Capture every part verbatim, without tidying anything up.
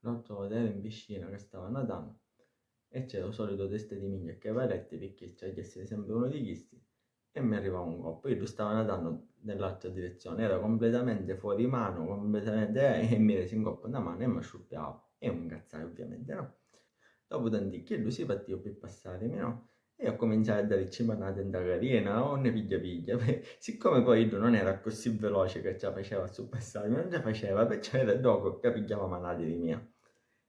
L'autra vota era in piscina ca stava natannu e c'era u solitu testa di minchia che valetti picchì ci agghiassi sempri unu di chisti e mi arrivau un coppu. Iddu stava natannu nell'altra direzione, era completamente fuori mano, completamente, eh, e mi resi un coppu nta mano e mi asciuppiau e mi incazzai ovviamente, no? Dopu tanticchia iddu si partiu pi passarimi, no? E io accuminciai a daricci manati nta carina, o ne pigghia pigghia, siccome poi iddu non era accussì veloce ca ci la faceva a surpassarimi, non ci la faceva, perciò era ddocu ca pigghiava manati di mia.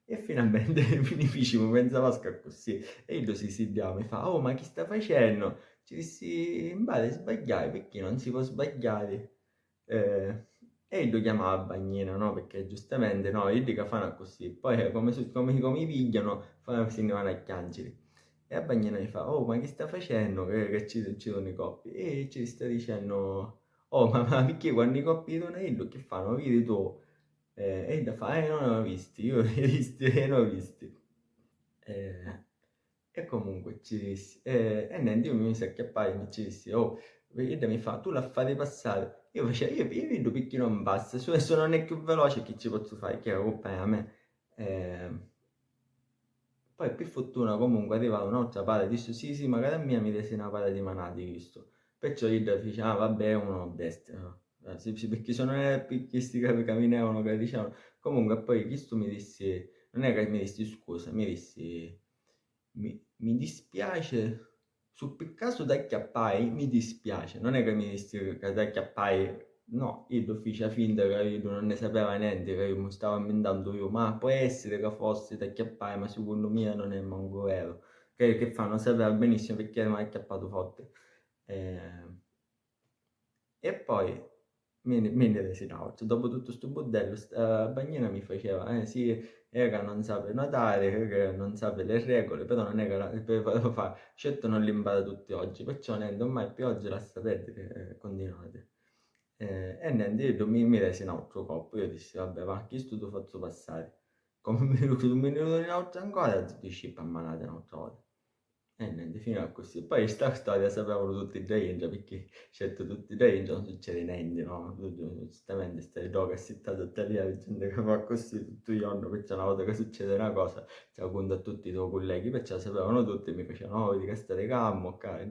E finalmente ni ficimu menza vasca accussì. E iddu si siddiau, mi fa: "Oh, ma chi sta facennu?" Ci dissi: "Mbari, sbagghiai, picchì non si po' sbagghiari." Eh, e iddu chiamau a bagnina, no? Picchì giustamente, no, iddi ca fanu accussì, poi, eh, come su-, come, come i pigghianu, fa-, si nni vanu a chianciri. E a bagnina mi fa: "Oh, ma chi sta facennu ca, ca ci, ci duni i coppi?" E ci sta dicennu: "Oh, ma, ma picchì quannu i coppi i duna iddu, chi fanu? Vidi tu?" Eh, e idda fa: "Eh, non ho visti, io ho visti, eh, non ho visti." Eh, e comunque ci dissi, eh, e nenti, io mi misi a chiappari e mi ci dissi: "Oh", idda mi fa: "Tu la fari passari." Io facia, io, io vedu picchì non passa, su, su non è più veloce, chi ci pozzu fari, chi è la coppa è a me. Eh, poi pi furtuna comunque arrivau un'autra para e dissi: "Sì, sì, ma cara mia mi desi na para di manati chistu." Perciò idda dici: "Ah, vabbè, è una bestia, no?" Eh, sì, sì, perché se non era pi chisti ca caminavano, che dicevano, comunque poi chistu mi dissi, non è che mi dissi scusa, mi dissi: "Mi, mi dispiace, su pi casu t'acchiappai, mi dispiace." Non è che mi dissi ca t'acchiappai, no, iddu ficia finta ca iddu non ne sapeva nenti, ca io mi stava ammintandu io, ma può essere ca forsi t'acchiappai, ma secondo mia non è manco vero, che, che fa, non sapeva benissimo perché mi ha acchiappatu forte. Eh, e poi mi, mi nni resi n'autra. Dopu tuttu stu burdellu, sta bagnina mi faceva: "Eh sì, è che non sape nuotare, è che non sape le regole", però non è che la, pe-, pe-, fa, certo non l'impara tutti oggi, perciò niente, ormai più oggi lascia perdere, eh, continuate. Eh, e niente, io mi, mi resi n'autru coppu, io dissi: "Vabbè, va, chistu tu fazzu passare." Come mi, mi ne doni n'autra ancora, ti scippa a manate n'autra volta. E nenti, fino a così. Poi sta storia sapevano tutti dda intra, perché certo tutti dda intra non succede niente, no? Tu, tu, giustamente stai ddocu assittatu a taliari gente che fa così tutto il giorno, perciò una volta che succede una cosa, ci la conta a tutti i tuoi colleghi, perciò sapevano tutti e mi facevano: "Oh, vedi che stai calmo, cara",